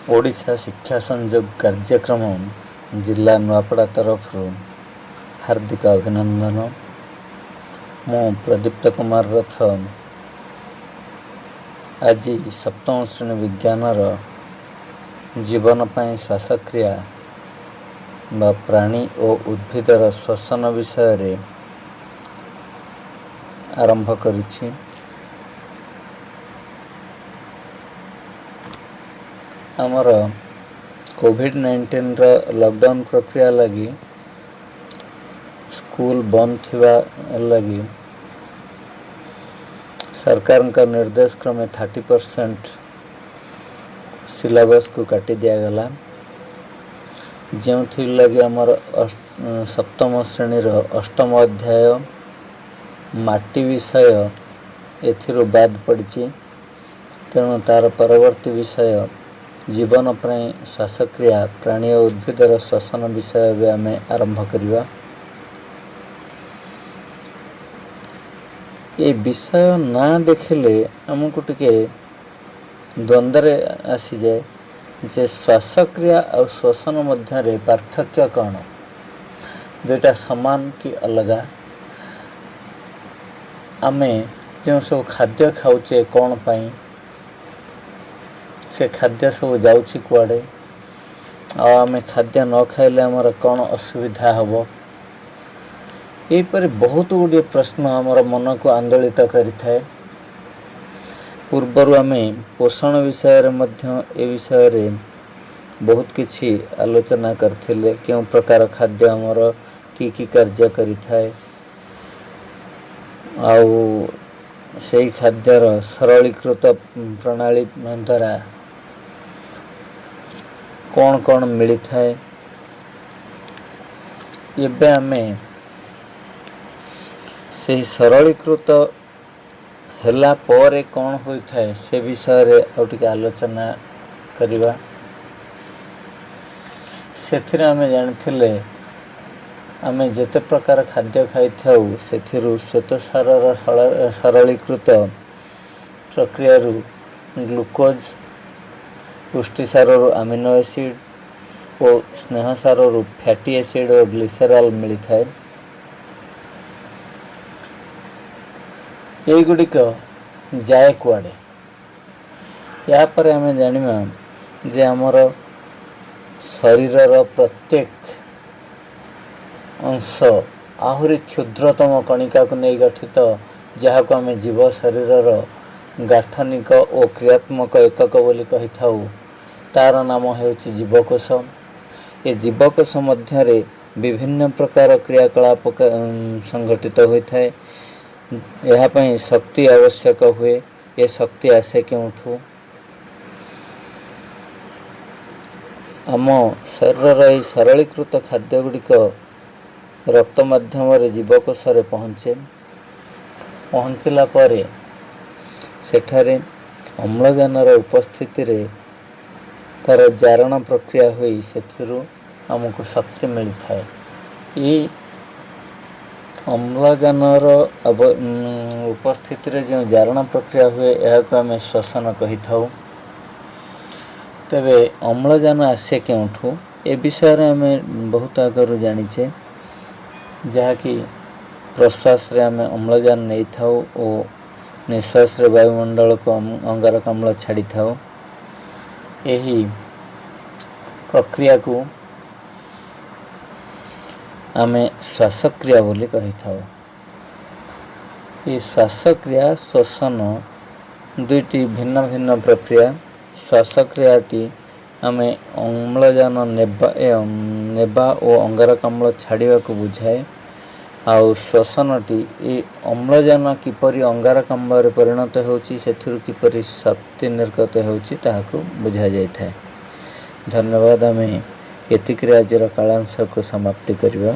ଓଡ଼ିଶା ଶିକ୍ଷା ସଂଯୋଗ କାର୍ଯ୍ୟକ୍ରମ ଜିଲ୍ଲା ନୂଆପଡ଼ା ତରଫରୁ ହାର୍ଦ୍ଦିକ ଅଭିନନ୍ଦନ। ମୁଁ ପ୍ରଦୀପ୍ତ କୁମାର ରଥ ଆଜି ସପ୍ତମ ଶ୍ରେଣୀ ବିଜ୍ଞାନର ଜୀବନ ପାଇଁ ଶ୍ୱାସକ୍ରିୟା ବା ପ୍ରାଣୀ ଓ ଉଦ୍ଭିଦର ଶ୍ୱସନ ବିଷୟରେ ଆରମ୍ଭ କରିଛି। ଆମର କୋଭିଡ଼-19ର ଲକଡାଉନ୍ ପ୍ରକ୍ରିୟା ଲାଗି, ସ୍କୁଲ ବନ୍ଦ ଥିବା ଲାଗି ସରକାରଙ୍କ ନିର୍ଦ୍ଦେଶ କ୍ରମେ 30% ସିଲାବସ୍କୁ କାଟି ଦିଆଗଲା, ଯେଉଁଥିଲାଗି ଆମର ସପ୍ତମ ଶ୍ରେଣୀର ଅଷ୍ଟମ ଅଧ୍ୟାୟ ମାଟି ବିଷୟ ଏଥିରୁ ବାଦ ପଡ଼ିଛି। ତେଣୁ ତା'ର ପରବର୍ତ୍ତୀ ବିଷୟ ଜୀବନ ପାଇଁ ଶ୍ୱାସକ୍ରିୟା, ପ୍ରାଣୀ ଓ ଉଦ୍ଭିଦର ଶ୍ୱସନ ବିଷୟ ଏବେ ଆମେ ଆରମ୍ଭ କରିବା। ଏ ବିଷୟ ନାଁ ଦେଖିଲେ ଆମକୁ ଟିକେ ଦ୍ୱନ୍ଦ୍ୱରେ ଆସିଯାଏ ଯେ ଶ୍ୱାସକ୍ରିୟା ଆଉ ଶ୍ୱସନ ମଧ୍ୟରେ ପାର୍ଥକ୍ୟ କ'ଣ, ଦୁଇଟା ସମାନ କି ଅଲଗା? ଆମେ ଯେଉଁ ସବୁ ଖାଦ୍ୟ ଖାଉଛେ, କ'ଣ ପାଇଁ? ସେ ଖାଦ୍ୟ ସବୁ ଯାଉଛି କୁଆଡ଼େ? ଆଉ ଆମେ ଖାଦ୍ୟ ନ ଖାଇଲେ ଆମର କ'ଣ ଅସୁବିଧା ହେବ? ଏହିପରି ବହୁତ ଗୁଡ଼ିଏ ପ୍ରଶ୍ନ ଆମର ମନକୁ ଆନ୍ଦୋଳିତ କରିଥାଏ। ପୂର୍ବରୁ ଆମେ ପୋଷଣ ବିଷୟରେ ମଧ୍ୟ ଏ ବିଷୟରେ ବହୁତ କିଛି ଆଲୋଚନା କରିଥିଲେ, କେଉଁ ପ୍ରକାର ଖାଦ୍ୟ ଆମର କି କି କାର୍ଯ୍ୟ କରିଥାଏ ଆଉ ସେଇ ଖାଦ୍ୟର ସରଳୀକୃତ ପ୍ରଣାଳୀ ଦ୍ୱାରା କ'ଣ କ'ଣ ମିଳିଥାଏ। ଏବେ ଆମେ ସେହି ସରଳୀକୃତ ହେଲା ପରେ କ'ଣ ହୋଇଥାଏ, ସେ ବିଷୟରେ ଆଉ ଟିକେ ଆଲୋଚନା କରିବା। ସେଥିରେ ଆମେ ଜାଣିଥିଲେ, ଆମେ ଯେତେ ପ୍ରକାର ଖାଦ୍ୟ ଖାଇଥାଉ, ସେଥିରୁ ଶ୍ୱେତସାରର ସରଳୀକୃତ ପ୍ରକ୍ରିୟାରୁ ଗ୍ଲୁକୋଜ୍, ପୁଷ୍ଟିସାରରୁ ଆମିନୋ ଏସିଡ଼୍ ଓ ସ୍ନେହସାରରୁ ଫ୍ୟାଟି ଏସିଡ଼୍ ଓ ଗ୍ଲିସେରଲ୍ ମିଳିଥାଏ। ଏଇଗୁଡ଼ିକ ଯାଏ କୁଆଡ଼େ? ଏହାପରେ ଆମେ ଜାଣିବା ଯେ ଆମର ଶରୀରର ପ୍ରତ୍ୟେକ ଅଂଶ ଆହୁରି କ୍ଷୁଦ୍ରତମ କଣିକାକୁ ନେଇ ଗଠିତ, ଯାହାକୁ ଆମେ ଜୀବ ଶରୀରର ଗାଠନିକ ଓ କ୍ରିୟାତ୍ମକ ଏକକ ବୋଲି କହିଥାଉ। ତା'ର ନାମ ହେଉଛି ଜୀବକୋଷ। ଏ ଜୀବକୋଷ ମଧ୍ୟରେ ବିଭିନ୍ନ ପ୍ରକାର କ୍ରିୟାକଳାପ ସଂଗଠିତ ହୋଇଥାଏ। ଏହା ପାଇଁ ଶକ୍ତି ଆବଶ୍ୟକ ହୁଏ। ଏ ଶକ୍ତି ଆସେ କେଉଁଠୁ? ଆମ ଶରୀରର ଏହି ସରଳୀକୃତ ଖାଦ୍ୟ ଗୁଡ଼ିକ ରକ୍ତ ମାଧ୍ୟମରେ ଜୀବକୋଷରେ ପହଞ୍ଚେ। ପହଞ୍ଚିଲା ପରେ ସେଠାରେ ଅମ୍ଳଜାନର ଉପସ୍ଥିତିରେ ତା'ର ଜାରଣ ପ୍ରକ୍ରିୟା ହୋଇ ସେଥିରୁ ଆମକୁ ଶକ୍ତି ମିଳିଥାଏ। ଏଇ ଅମ୍ଳଜାନର ଉପସ୍ଥିତିରେ ଯେଉଁ ଜାରଣ ପ୍ରକ୍ରିୟା ହୁଏ, ଏହାକୁ ଆମେ ଶ୍ୱସନ କହିଥାଉ। ତେବେ ଅମ୍ଳଜାନ ଆସେ କେଉଁଠୁ? ଏ ବିଷୟରେ ଆମେ ବହୁତ ଆଗରୁ ଜାଣିଛେ, ଯାହାକି ପ୍ରଶ୍ୱାସରେ ଆମେ ଅମ୍ଳଜାନ ନେଇଥାଉ ଓ ନିଶ୍ୱାସରେ ବାୟୁମଣ୍ଡଳକୁ ଅଙ୍ଗାରକାମ୍ଳ ଛାଡ଼ିଥାଉ। ଏହି ପ୍ରକ୍ରିୟାକୁ ଆମେ ଶ୍ୱାସକ୍ରିୟା ବୋଲି କହିଥାଉ। ଏହି ଶ୍ୱାସକ୍ରିୟା, ଶ୍ୱସନ ଦୁଇଟି ଭିନ୍ନ ଭିନ୍ନ ପ୍ରକ୍ରିୟା। ଶ୍ୱାସକ୍ରିୟାଟି ଆମେ ଅମ୍ଳଜାନ ନେବା ଓ ଅଙ୍ଗାରକାମ୍ଳ ଛାଡ଼ିବାକୁ ବୁଝାଏ, ଆଉ ଶ୍ୱସନଟି ଏ ଅମ୍ଳଜାନ କିପରି ଅଙ୍ଗାରକାମ୍ଳରେ ପରିଣତ ହେଉଛି, ସେଥିରୁ କିପରି ଶକ୍ତି ନିର୍ଗତ ହେଉଛି, ତାହାକୁ ବୁଝାଯାଇଥାଏ। ଧନ୍ୟବାଦ। ଆମେ ଏତିକିରେ ଆଜିର କାଳାଂଶକୁ ସମାପ୍ତି କରିବା।